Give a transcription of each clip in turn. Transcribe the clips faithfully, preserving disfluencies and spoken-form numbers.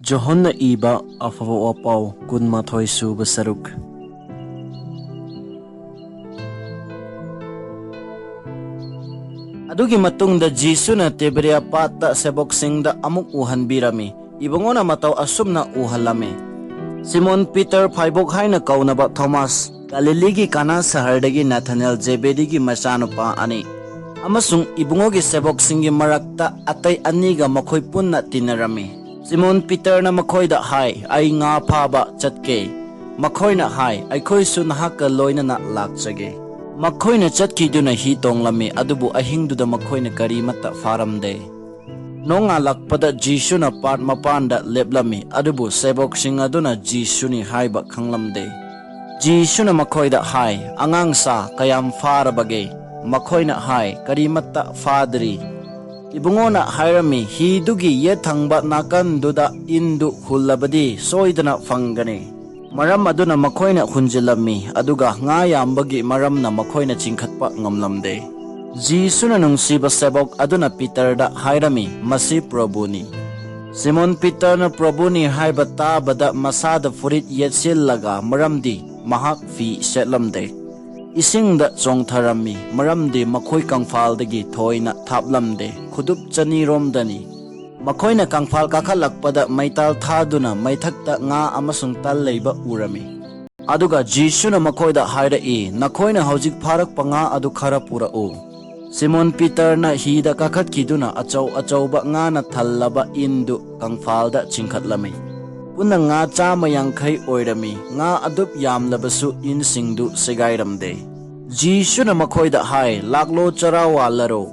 ꯖꯣꯍꯟꯅ ꯏꯕ ꯑꯐꯕ ꯋꯥꯄꯥꯎ, ꯀꯨꯟꯃꯥꯊꯣꯏ ꯁꯨꯕ ꯁꯔꯨꯛ꯫ ꯑꯗꯨꯒꯤ ꯃꯇꯨꯡꯗ ꯖꯤꯁꯨꯅ ꯇꯤꯕꯦꯔꯤꯌꯥ ꯄꯥꯠꯇ ꯁꯦꯕꯣꯛꯁꯤꯡꯗ ꯑꯃꯨꯛ ꯎꯍꯟꯕꯤꯔꯝꯃꯤ꯫ ꯏꯕꯨꯡꯉꯣꯅ ꯃꯇꯧ ꯑꯁꯨꯝꯅ ꯎꯍꯜꯂꯝꯃꯤ: ꯁꯤꯃꯣꯟ ꯄꯤꯇꯔ, ꯐꯥꯏꯕꯣꯛ ꯍꯥꯏꯅ ꯀꯧꯅꯕ ꯊꯣꯃꯥꯁ, ꯒꯥꯂꯤꯂꯤꯒꯤ ꯀꯥꯅꯥ ꯁꯍꯔꯗꯒꯤ ꯅꯥꯊꯅꯦꯜ, ꯖꯦꯕꯦꯗꯤꯒꯤ ꯃꯆꯥꯅꯨꯄꯥ ꯑꯅꯤ, ꯑꯃꯁꯨꯡ ꯏꯕꯨꯡꯉꯣꯒꯤ ꯁꯦꯕꯣꯛꯁꯤꯡꯒꯤ ꯃꯔꯛꯇ ꯑꯇꯩ ꯑꯅꯤꯒ ꯃꯈꯣꯏ ꯄꯨꯟꯅ ꯇꯤꯟꯅꯔꯝꯃꯤ꯫ ꯁꯤꯃꯣꯟ ꯄꯤꯇꯔꯅ ꯃꯈꯣꯏꯗ ꯍꯥꯏ, "ꯑꯩ ꯉꯥ ꯐꯥꯕ ꯆꯠꯀꯦ꯫" ꯃꯈꯣꯏꯅ ꯍꯥꯏ, "ꯑꯩꯈꯣꯏꯁꯨ ꯅꯍꯥꯛꯀ ꯂꯣꯏꯅꯅ ꯂꯥꯛꯆꯒꯦ꯫" ꯃꯈꯣꯏꯅ ꯆꯠꯈꯤꯗꯨꯅ ꯍꯤ ꯇꯣꯡꯂꯝꯃꯤ, ꯑꯗꯨꯕꯨ ꯑꯍꯤꯡꯗꯨꯗ ꯃꯈꯣꯏꯅ ꯀꯔꯤꯃꯠꯇ ꯐꯥꯔꯝꯗꯦ꯫ ꯅꯣꯡꯉꯥꯜꯂꯛꯄꯗ ꯖꯤꯁꯨꯅ ꯄꯥꯠ ꯃꯄꯥꯟꯗ ꯂꯦꯞꯂꯝꯃꯤ, ꯑꯗꯨꯕꯨ ꯁꯦꯕꯣꯛꯁꯤꯡ ꯑꯗꯨꯅ ꯖꯤꯁꯨꯅꯤ ꯍꯥꯏꯕ ꯈꯪꯂꯝꯗꯦ꯫ ꯖꯤꯁꯨꯅ ꯃꯈꯣꯏꯗ ꯍꯥꯏ, "ꯑꯉꯥꯡꯁꯥ, ꯀꯌꯥꯝ ꯐꯥꯔꯕꯒꯦ?" ꯃꯈꯣꯏꯅ ꯍꯥꯏ, "ꯀꯔꯤꯃꯠꯇ ꯐꯥꯗ꯭ꯔꯤ꯫" ꯏꯕꯨꯡꯉꯣꯅ ꯍꯥꯏꯔꯝꯃꯤ, "ꯍꯤꯗꯨꯒꯤ ꯌꯦꯠ ꯊꯪꯕ ꯅꯥꯀꯟꯗꯨꯗ ꯏꯟꯗꯨ ꯍꯨꯜꯂꯕꯗꯤ ꯁꯣꯏꯗꯅ ꯐꯪꯒꯅꯤ꯫" ꯃꯔꯝ ꯑꯗꯨꯅ ꯃꯈꯣꯏꯅ ꯍꯨꯟꯖꯤꯜꯂꯝꯃꯤ, ꯑꯗꯨꯒ ꯉꯥ ꯌꯥꯝꯕꯒꯤ ꯃꯔꯝꯅ ꯃꯈꯣꯏꯅ ꯆꯤꯡꯈꯠꯄ ꯉꯝꯂꯝꯗꯦ꯫ ꯖꯤꯁꯨꯅ ꯅꯨꯡꯁꯤꯕ ꯁꯦꯕꯣꯛ ꯑꯗꯨꯅ ꯄꯤꯇꯔꯗ ꯍꯥꯏꯔꯝꯃꯤ, "ꯃꯁꯤ ꯄ꯭ꯔꯚꯨꯅꯤ꯫" ꯁꯤꯃꯣꯟ ꯄꯤꯇꯔꯅ ꯄ꯭ꯔꯚꯨꯅꯤ ꯍꯥꯏꯕ ꯇꯥꯕꯗ ꯃꯁꯥꯗ ꯐꯨꯔꯤꯠ ꯌꯦꯠꯁꯤꯜꯂꯒ, ꯃꯔꯝꯗꯤ ꯃꯍꯥꯛ ꯐꯤ ꯁꯦꯠꯂꯝꯗꯦ, ꯏꯁꯤꯡꯗ ꯆꯣꯡꯊꯔꯝꯃꯤ, ꯃꯔꯝꯗꯤ ꯃꯈꯣꯏ ꯀꯪꯐꯥꯜꯗꯒꯤ ꯊꯣꯏꯅ ꯊꯥꯞꯂꯝꯗꯦ, ꯈꯨꯗꯨꯞ ꯆꯅꯤꯔꯣꯝꯗꯅꯤ꯫ ꯃꯈꯣꯏꯅ ꯀꯪꯐꯥꯜ ꯀꯥꯈꯠꯂꯛꯄꯗ ꯃꯩꯇꯥꯜ ꯊꯥꯗꯨꯅ ꯃꯩꯊꯛꯇ ꯉꯥ ꯑꯃꯁꯨꯡ ꯇꯜ ꯂꯩꯕ ꯎꯔꯝꯃꯤ꯫ ꯑꯗꯨꯒ ꯖꯤꯁꯨꯅ ꯃꯈꯣꯏꯗ ꯍꯥꯏꯔꯛꯏ, "ꯅꯈꯣꯏꯅ ꯍꯧꯖꯤꯛ ꯐꯥꯔꯛꯄ ꯉꯥ ꯑꯗꯨ ꯈꯔ ꯄꯨꯔꯛꯎ꯫" ꯁꯤꯃꯣꯟ ꯄꯤꯇꯔꯅ ꯍꯤꯗ ꯀꯥꯈꯠꯈꯤꯗꯨꯅ ꯑꯆꯧ ꯑꯆꯧꯕ ꯉꯥꯅ ꯊꯜꯂꯕ ꯏꯟꯗꯨ ꯀꯪꯐꯥꯜꯗ ꯆꯤꯡꯈꯠꯂꯝꯃꯤ꯫ ꯄꯨꯟꯅ ꯉꯥ ꯆꯥꯝꯃ ꯌꯥꯡꯈꯩ ꯑꯣꯏꯔꯝꯃꯤ꯫ ꯉꯥ ꯑꯗꯨꯛ ꯌꯥꯝꯂꯕꯁꯨ ꯏꯟꯁꯤꯡꯗꯨ ꯁꯦꯒꯥꯏꯔꯝꯗꯦ꯫ ꯖꯤꯁꯨꯅ ꯃꯈꯣꯏꯗ ꯍꯥꯏ, "ꯂꯥꯛꯂꯣ, ꯆꯔꯥ ꯋꯥꯜꯂꯔꯣ꯫"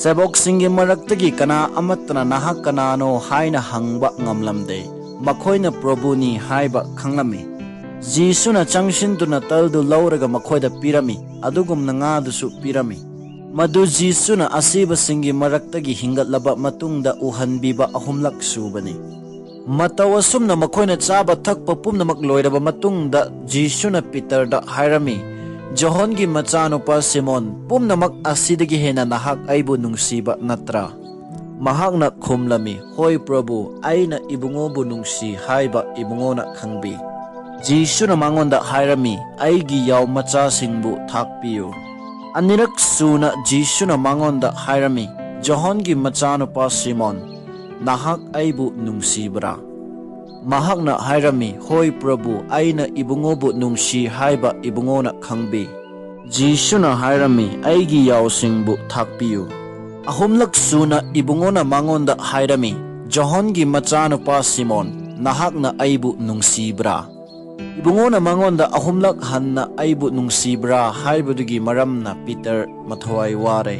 ꯁꯦꯕꯣꯛꯁꯤꯡꯒꯤ ꯃꯔꯛꯇꯒꯤ ꯀꯅꯥ ꯑꯃꯠꯇꯅ ꯅꯍꯥꯛ ꯀꯅꯥꯅꯣ ꯍꯥꯏꯅ ꯍꯪꯕ ꯉꯝꯂꯝꯗꯦ꯫ ꯃꯈꯣꯏꯅ ꯄ꯭ꯔꯚꯨꯅꯤ ꯍꯥꯏꯕ ꯈꯪꯂꯝꯃꯤ꯫ ꯖꯤꯁꯨꯅ ꯆꯪꯁꯤꯟꯗꯨꯅ ꯇꯜꯗꯨ ꯂꯧꯔꯒ ꯃꯈꯣꯏꯗ ꯄꯤꯔꯝꯃꯤ, ꯑꯗꯨꯒꯨꯝꯅ ꯉꯥꯗꯨꯁꯨ ꯄꯤꯔꯝꯃꯤ꯫ ꯃꯗꯨ ꯖꯤꯁꯨꯅ ꯑꯁꯤꯕꯁꯤꯡꯒꯤ ꯃꯔꯛꯇꯒꯤ ꯍꯤꯡꯒꯠꯂꯕ ꯃꯇꯨꯡꯗ ꯎꯍꯟꯕꯤꯕ ꯑꯍꯨꯝꯂꯛ ꯁꯨꯕꯅꯤ꯫ ꯃꯇꯧ ꯑꯁꯨꯝꯅ ꯃꯈꯣꯏꯅ ꯆꯥꯕ ꯊꯛꯄ ꯄꯨꯝꯅꯃꯛ ꯂꯣꯏꯔꯕ ꯃꯇꯨꯡꯗ, ꯖꯤꯁꯨꯅ ꯄꯤꯇꯔꯗ ꯍꯥꯏꯔꯝꯃꯤ, "ꯖꯣꯍꯣꯟꯒꯤ ꯃꯆꯥꯅꯨꯄꯥ ꯁꯤꯃꯣꯟ, ꯄꯨꯝꯅꯃꯛ ꯑꯁꯤꯗꯒꯤ ꯍꯦꯟꯅ ꯅꯍꯥꯛ ꯑꯩꯕꯨ ꯅꯨꯡꯁꯤꯕ ꯅꯠꯇ꯭ꯔꯥ?" ꯃꯍꯥꯛꯅ ꯈꯨꯝꯂꯝꯃꯤ, "ꯍꯣꯏ ꯄ꯭ꯔꯚꯨ, ꯑꯩꯅ ꯏꯕꯨꯡꯉꯣꯕꯨ ꯅꯨꯡꯁꯤ ꯍꯥꯏꯕ ꯏꯕꯨꯡꯉꯣꯅ ꯈꯪꯕꯤ꯫" ꯖꯤꯁꯨꯅ ꯃꯉꯣꯟꯗ ꯍꯥꯏꯔꯝꯃꯤ, "ꯑꯩꯒꯤ ꯌꯥꯎ ꯃꯆꯥꯁꯤꯡꯕꯨ ꯊꯥꯛꯄꯤꯌꯨ꯫" ꯑꯅꯤꯔꯛ ꯁꯨꯅ ꯖꯤꯁꯨꯅ ꯃꯉꯣꯟꯗ ꯍꯥꯏꯔꯝꯃꯤ, "ꯖꯣꯍꯣꯟꯒꯤ ꯃꯆꯥꯅꯨꯄꯥ ꯁꯤꯃꯣꯟ, ꯅꯍꯥꯛ ꯑꯩꯕꯨ ꯅꯨꯡꯁꯤꯕ꯭ꯔꯥ?" ꯃꯍꯥꯛꯅ ꯍꯥꯏꯔꯝꯃꯤ, "ꯍꯣꯏ ꯄ꯭ꯔꯚꯨ, ꯑꯩꯅ ꯏꯕꯨꯡꯉꯣꯕꯨ ꯅꯨꯡꯁꯤ ꯍꯥꯏꯕ ꯏꯕꯨꯡꯉꯣꯅ ꯈꯪꯕꯤ꯫" ꯖꯤꯁꯨꯅ ꯍꯥꯏꯔꯝꯃꯤ, "ꯑꯩꯒꯤ ꯌꯥꯎꯁꯤꯡꯕꯨ ꯊꯥꯛꯄꯤꯌꯨ꯫" ꯑꯍꯨꯝꯂꯛ ꯁꯨꯅ ꯏꯕꯨꯡꯉꯣꯅ ꯃꯉꯣꯟꯗ ꯍꯥꯏꯔꯝꯃꯤ, "ꯖꯣꯍꯣꯟꯒꯤ ꯃꯆꯥꯅꯨꯄꯥ ꯁꯤꯃꯣꯟ, ꯅꯍꯥꯛꯅ ꯑꯩꯕꯨ ꯅꯨꯡꯁꯤꯕ꯭ꯔꯥ?" ꯏꯕꯨꯡꯉꯣꯅ ꯃꯉꯣꯟꯗ ꯑꯍꯨꯝꯂꯛ ꯍꯟꯅ "ꯑꯩꯕꯨ ꯅꯨꯡꯁꯤꯕ꯭ꯔꯥ?" ꯍꯥꯏꯕꯗꯨꯒꯤ ꯃꯔꯝꯅ ꯄꯤꯇꯔ ꯃꯊꯋꯥꯏ ꯋꯥꯔꯦ꯫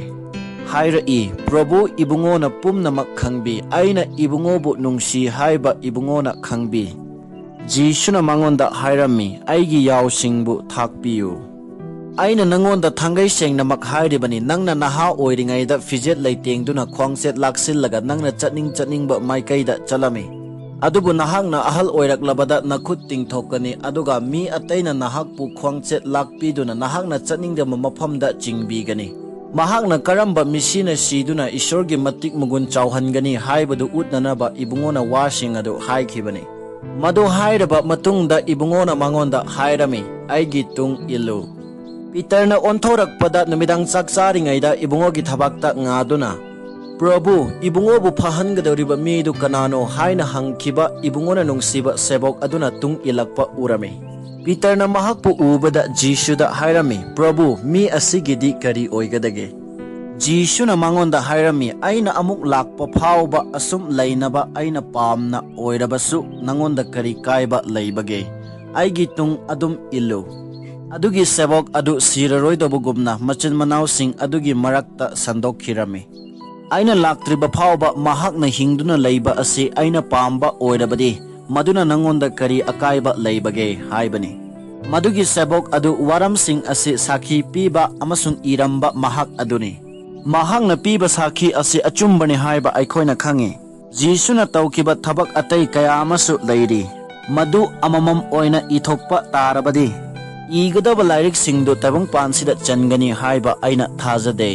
ꯍꯥꯏꯔꯛꯏ, "ꯄ꯭ꯔꯚꯨ, ꯏꯕꯨꯡꯉꯣꯅ ꯄꯨꯝꯅꯃꯛ ꯈꯪꯕꯤ, ꯑꯩꯅ ꯏꯕꯨꯡꯉꯣꯕꯨ ꯅꯨꯡꯁꯤ ꯍꯥꯏꯕ ꯏꯕꯨꯡꯉꯣꯅ ꯈꯪꯕꯤ꯫" ꯖꯤꯁꯨꯅ ꯃꯉꯣꯟꯗ ꯍꯥꯏꯔꯝꯃꯤ, "ꯑꯩꯒꯤ ꯌꯥꯎꯁꯤꯡꯕꯨ ꯊꯥꯛꯄꯤꯌꯨ꯫" ꯑꯩꯅ ꯅꯉꯣꯟꯗ ꯊꯥꯡꯒꯩ ꯁꯦꯡꯅꯃꯛ ꯍꯥꯏꯔꯤꯕꯅꯤ, ꯅꯪꯅ ꯅꯍꯥ ꯑꯣꯏꯔꯤꯉꯩꯗ ꯐꯤꯖꯦꯠ ꯂꯩꯇꯦꯡꯗꯨꯅ ꯈ꯭ꯋꯥꯡꯆꯦꯠ ꯂꯥꯛꯁꯤꯜꯂꯒ ꯅꯪꯅ ꯆꯠꯅꯤꯡ ꯆꯠꯅꯤꯡꯕ ꯃꯥꯏꯀꯩꯗ ꯆꯠꯂꯝꯃꯤ꯫ ꯑꯗꯨꯕꯨ ꯅꯍꯥꯛꯅ ꯑꯍꯜ ꯑꯣꯏꯔꯛꯂꯕꯗ ꯅꯈꯨꯠ ꯇꯤꯡꯊꯣꯛꯀꯅꯤ, ꯑꯗꯨꯒ ꯃꯤ ꯑꯇꯩꯅ ꯅꯍꯥꯛꯄꯨ ꯈ꯭ꯋꯥꯡꯆꯦꯠ ꯂꯥꯛꯄꯤꯗꯨꯅ ꯅꯍꯥꯛꯅ ꯆꯠꯅꯤꯡꯗꯕ ꯃꯐꯝꯗ ꯆꯤꯡꯕꯤꯒꯅꯤ꯫ ꯃꯍꯥꯛꯅ ꯀꯔꯝꯕ ꯃꯤꯁꯤꯅ ꯁꯤꯗꯨꯅ ꯏꯁꯣꯔꯒꯤ ꯃꯇꯤꯛ ꯃꯒꯨꯟ ꯆꯥꯎꯍꯟꯒꯅꯤ ꯍꯥꯏꯕꯗꯨ ꯎꯠꯅꯅꯕ ꯏꯕꯨꯡꯉꯣꯅ ꯋꯥꯁꯤꯡ ꯑꯗꯨ ꯍꯥꯏꯈꯤꯕꯅꯤ꯫ ꯃꯗꯨ ꯍꯥꯏꯔꯕ ꯃꯇꯨꯡꯗ ꯏꯕꯨꯡꯉꯣꯅ ꯃꯉꯣꯟꯗ ꯍꯥꯏꯔꯝꯃꯤ, "ꯑꯩꯒꯤ ꯇꯨꯡ ꯏꯜꯂꯨ꯫" ꯄꯤꯇꯔꯅ ꯑꯣꯟꯊꯣꯔꯛꯄꯗ ꯅꯨꯃꯤꯗꯥꯡ ꯆꯥꯛ ꯆꯥꯔꯤꯉꯩꯗ ꯏꯕꯨꯡꯉꯣꯒꯤ ꯊꯕꯥꯛꯇ ꯉꯥꯗꯨꯅ, "ꯄ꯭ꯔꯚꯨ, ꯏꯕꯨꯡꯉꯣꯕꯨ ꯐꯍꯟꯒꯗꯧꯔꯤꯕ ꯃꯤꯗꯨ ꯀꯅꯥꯅꯣ?" ꯍꯥꯏꯅ ꯍꯪꯈꯤꯕ ꯏꯕꯨꯡꯉꯣꯅ ꯅꯨꯡꯁꯤꯕ ꯁꯦꯕꯣꯛ ꯑꯗꯨꯅ ꯇꯨꯡ ꯏꯜꯂꯛꯄ ꯎꯔꯝꯃꯤ꯫ ꯄꯤꯇꯔꯅ ꯃꯍꯥꯛꯄꯨ ꯎꯕꯗ ꯖꯤꯁꯨꯗ ꯍꯥꯏꯔꯝꯃꯤ, "ꯄ꯭ꯔꯚꯨ, ꯃꯤ ꯑꯁꯤꯒꯤꯗꯤ ꯀꯔꯤ ꯑꯣꯏꯒꯗꯒꯦ?" ꯖꯤꯁꯨꯅ ꯃꯉꯣꯟꯗ ꯍꯥꯏꯔꯝꯃꯤ, "ꯑꯩꯅ ꯑꯃꯨꯛ ꯂꯥꯛꯄ ꯐꯥꯎꯕ ꯑꯁꯨꯝ ꯂꯩꯅꯕ ꯑꯩꯅ ꯄꯥꯝꯅ ꯑꯣꯏꯔꯕꯁꯨ ꯅꯉꯣꯟꯗ ꯀꯔꯤ ꯀꯥꯏꯕ ꯂꯩꯕꯒꯦ? ꯑꯩꯒꯤ ꯇꯨꯡ ꯑꯗꯨꯝ ꯏꯜꯂꯨ꯫" ꯑꯗꯨꯒꯤ ꯁꯦꯕꯣꯛ ꯑꯗꯨ ꯁꯤꯔꯔꯣꯏꯗꯧꯕꯒꯨꯝꯅ ꯃꯆꯤꯟ ꯃꯅꯥꯎꯁꯤꯡ ꯑꯗꯨꯒꯤ ꯃꯔꯛꯇ ꯁꯟꯗꯣꯛꯈꯤꯔꯝꯃꯤ꯫ "ꯑꯩꯅ ꯂꯥꯛꯇ꯭ꯔꯤꯕ ꯐꯥꯎꯕ ꯃꯍꯥꯛꯅ ꯍꯤꯡꯗꯨꯅ ꯂꯩꯕ ꯑꯁꯤ ꯑꯩꯅ ꯄꯥꯝꯕ ꯑꯣꯏꯔꯕꯗꯤ, ꯃꯗꯨꯅ ꯅꯉꯣꯟꯗ ꯀꯔꯤ ꯑꯀꯥꯏꯕ ꯂꯩꯕꯒꯦ?" ꯍꯥꯏꯕꯅꯤ꯫ ꯃꯗꯨꯒꯤ ꯁꯦꯕꯣꯛ ꯑꯗꯨ ꯋꯥꯔꯝꯁꯤꯡ ꯑꯁꯤ ꯁꯥꯈꯤ ꯄꯤꯕ ꯑꯃꯁꯨꯡ ꯏꯔꯝꯕ ꯃꯍꯥꯛ ꯑꯗꯨꯅꯤ꯫ ꯃꯍꯥꯛꯅ ꯄꯤꯕ ꯁꯥꯈꯤ ꯑꯁꯤ ꯑꯆꯨꯝꯕꯅꯤ ꯍꯥꯏꯕ ꯑꯩꯈꯣꯏꯅ ꯈꯪꯉꯤ꯫ ꯖꯤꯁꯨꯅ ꯇꯧꯈꯤꯕ ꯊꯕꯛ ꯑꯇꯩ ꯀꯌꯥ ꯑꯃꯁꯨ ꯂꯩꯔꯤ꯫ ꯃꯗꯨ ꯑꯃꯃꯝ ꯑꯣꯏꯅ ꯏꯊꯣꯛꯄ ꯇꯥꯔꯕꯗꯤ, ꯏꯒꯗꯕ ꯂꯥꯏꯔꯤꯛꯁꯤꯡꯗꯨ ꯇꯥꯏꯕꯪꯄꯥꯟꯁꯤꯗ ꯆꯟꯒꯅꯤ ꯍꯥꯏꯕ ꯑꯩꯅ ꯊꯥꯖꯗꯦ꯫